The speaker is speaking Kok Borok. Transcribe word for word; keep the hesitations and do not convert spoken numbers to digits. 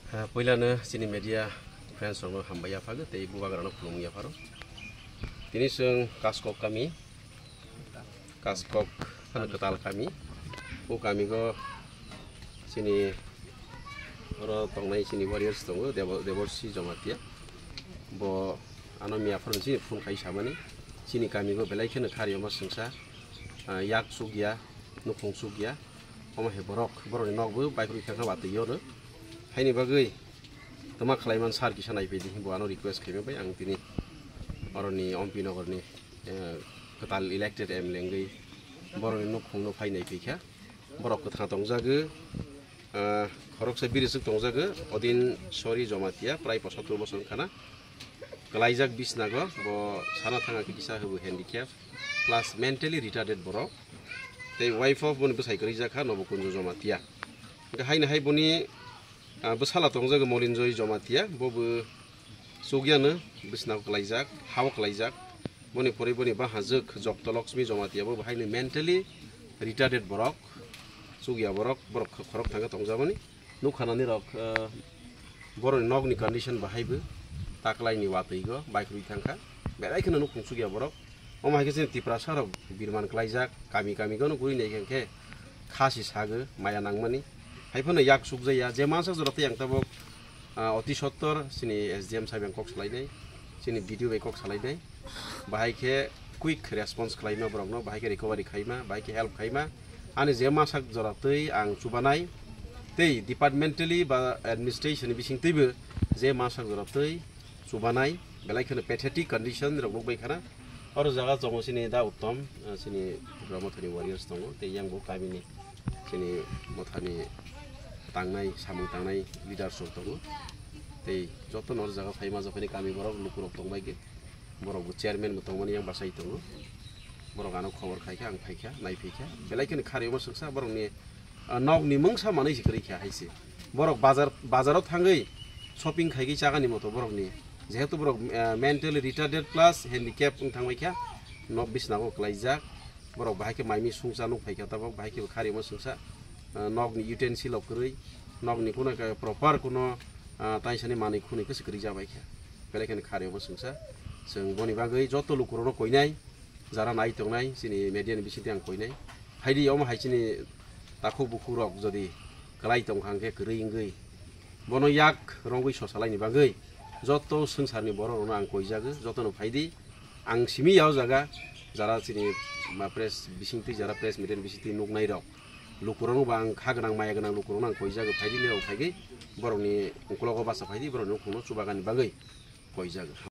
Ah, puilano chini media friends rokno hambai yaphagwi tei bubagrano khulumwi yapharo. Tini chwng Kaskok kami, Kaskok phano kwtal kami. O kamigo chini oro tongnai chini warriors tongo, Debo-, Deborsi Jamatia. Bo ano miya phano chini phone khai samani. Chini kamigo belai kheno khariyoma swngsa, ah, yak chukya, nukhung chukya. Omo hai borok, borokni nokbo baikhorwi thangkha watwi ono. Haini bagwi twma khlaiman sir kisa naiphidi, bo ano request khaima bai ang tini oroni Ompi Nogorni, eh, kwtal elected M L A wngwi borokni nukhungno phai naiphikha. Borok kwthang tongjago, eh, khoroksa biriswk tongjago, Odin Sori Jamatia, prai posattor bosor wngkhana. Kwlaijak bisnago, bo sana thanga khe kisa hubu handicap, plus mentally retarded borok. Tei wife of boni bwsai kwrwi jakha Nobo Kunjo Jamatia. Hwnkhe haino hai boni, ah, bwsala tongjago Molinjoy Jamatia, bo bo chukyano bisnago kwlaijak, hao kwlaijak. Boni pore boni bahajwk Jokto Lakshmi Jamatia, bo bo haino mentally retarded borok, chukya borok, borok khorok thangkhe tongjamani. Nukhanani rok, eh, borokni nokni condition bahai bo taklaini watwi go baikhorwi thangkha. Belai kheno nukhung chukya borok. Omo hai khe chini Tiprasa rok birman klaijak, kami kami gono guri nai khe khasi sago maya nangmani. Hai phano yak sukjaya, je mansa jora tei ang tabok, ah, oti sottor chini S D M sai bai kok salainai, chini B D O bai kok salainai. Bahai khe quick response khlaima borokno, bahai khe recovery khaima, bahai khe help khaima. Ani je masak jora twi ang chubanai, tei departmentally ba administration ni bising twibo je masak jora twi chubanai, belai kheno pathetic condition rok nukbai khana. Oro jaga tongo chini da Uttom, ah, chini Tipra Mothani warriors tongo, tei yang bo kamini chini mothani tangnai, samung tangnai leaders rok tongo. Tei joto no oro jaga phaima jokhani kami borok lukurok tongbai khe. Borok bo chairman bo tongmani yang bachai tongo. Borok ano khobor khai kha, ang phai kha, nai phai kha. Belai kheno khariyoma swngsa borokni, ah, nokni mungsa manwi se kwrwi kha hai se. Borok bazar, bazaro thangwi shopping khai khe chagani moto borokni. Jehetu borok, ah, mentally retarded plus handicap wng thangbai kha. Nok bisnago kwlaijak. Borok bahai khe mai mi sungsa nuk phai kha tabok, bahai khe bo khariyoma swngsa. Ah, nokni utensil rok kwrwi, nokni kuno khe proper kuno, ah, taisani manwi khunui khe se kwrwi jabai kha. Belai kheno khariyoma swngsa. Chwng boni bagwi joto lukurokno koinai, jara nai tongnai, chini media ni bisingtwi ang koinai. Phaidi omo hai chini takhuk bukhuk rok jodi kwlai tongkha hwnkhe kwrwi wngwi bono yak rongwi sosalaini bagwi joto swngcharni borok rokno ang koijago, jotono phaidi. Ang simi ya o jaga jara chini ma press bisingtwi, jara press media ni bisingtwi nuknai rok lukurokno bo ang kha gwnang maya gwnang lukurokno ang koijago, phaidi nirok phaigwi borokni ukologo bacha phaidi borokni nukhungno chubagani bagwi koijago.